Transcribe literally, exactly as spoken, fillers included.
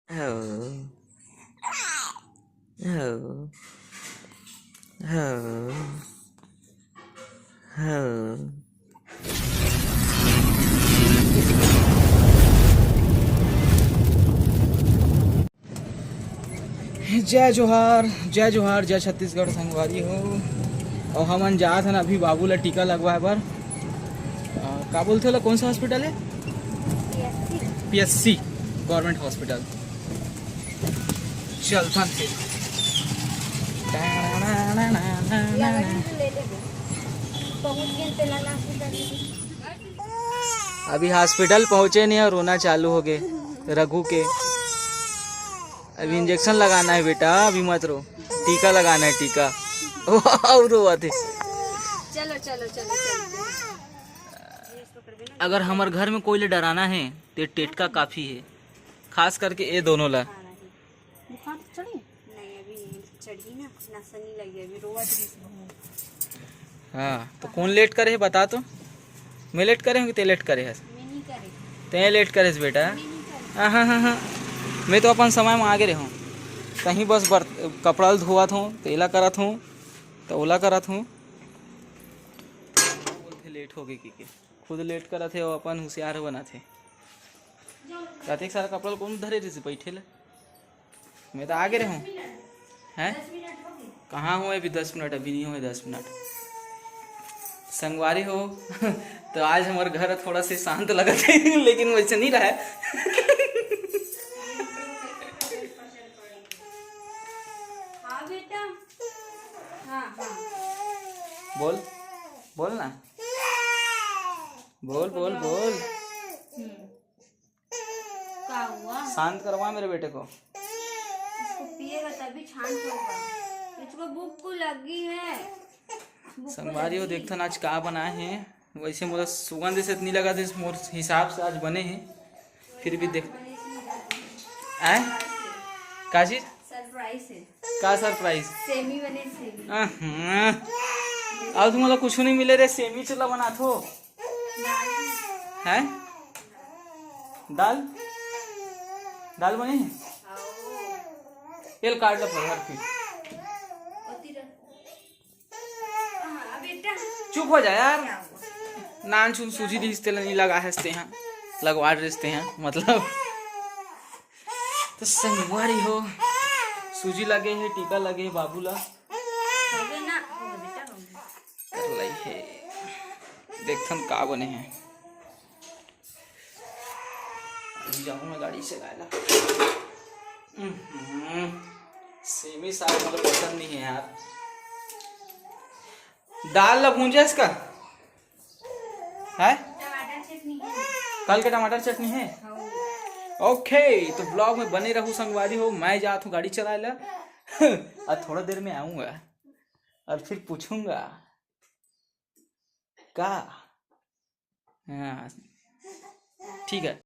हो, हो, हो, हो। जय जोहार, जय जोहार, जय छत्तीसगढ़ संगवारी हो। और हमन जात हन अभी बाबू ला टीका लगवाए बर। अ, का बोलथे ओला, कौन सा हॉस्पिटल है? पी एस सी। पी एस सी, गवर्नमेंट हॉस्पिटल। चलथन फिर। अभी हॉस्पिटल पहुँचे नहीं और रोना चालू हो गए रघु के। अभी इंजेक्शन लगाना है बेटा, अभी मत रो, टीका लगाना है, टीका। और रोवत हे। चलो, चलो, चलो, चलो। अगर हमर घर में कोई ले डराना है, तो टेटका काफ़ी है, खास करके ये दोनों ला। बुखार तो चढ़ी? नहीं, अभी नहीं चढ़ी ना, नसा नहीं लगी, अभी रोवत रही। हाँ, तो कौन लेट करे है, बता तो। मैं लेट करे हूँ कि ते लेट करे हस? मैं नहीं करे। ते लेट करे हस, बेटा। मैं नहीं करे। हाँ, हाँ, हाँ, हाँ। मैं तो अपन समय में आगे रहूँ। कहीं बस बर-, कपड़ा ल धोवत हूँ, तेला करत हूँ, तो ओला करत हूँ। बोलथे लेट हो गए कि के। खुद लेट करत हे, वो अपन होशियार बनाथे। कतेक सारा कपड़ा ल कौन धरे रहिस बैठे ले? मैं तो आगे रहूँ। हैं? कहाँ हुए अभी दस मिनट? अभी नहीं हुए दस मिनट। संगवारी हो, तो आज हमारे घर थोड़ा से शांत लगत है, लेकिन वैसे नहीं रहा है। हाँ बेटा। हाँ, हाँ। बोल, बोल ना। बोल, बोल, बोल। हम्म। का हुआ? शांत करवा मेरे बेटे को। इसको पिएगा तभी शांत होगा। इसको भूख को लगी है। भूख को संगवारी हो, लगी। देखथन आज का बनाए हे। वैसे मोला सुगंध से इतनी लगा थे, मोर हिसाब से आज बने हे, फिर भी देख। आए? का चीज? सरप्राइज है। का सरप्राइज? सेमी बने, सेमी। अहं। अब तुम्हारा कुछ नहीं मिले रे, सेमी चला बना थो। हैं? दाल? दाल बने हे? ये काट लो फटाफट फिर। चुप हो जा यार। नान चुन सूजी दिस तेला नहीं लगा हस तेहा। लगवा रहिस तेहा, मतलब। तो संगवारी हो, सूजी लगे हे, टीका लगे हे बाबू ला। कर लई हे। देखथन का बने हे। अभी जाऊँ मैं गाड़ी चलाए ला। हम्म, सेमी साग मोला पसंद नहीं है यार। दाल ला भूंजे इसका है? कल के टमाटर चटनी है। ओके, तो ब्लॉग में बने रहू संगवारी हो। मैं जात हूँ गाड़ी चलाए ला। और थोड़ा देर में आऊँगा और फिर पूछूंगा का। हाँ, ठीक है।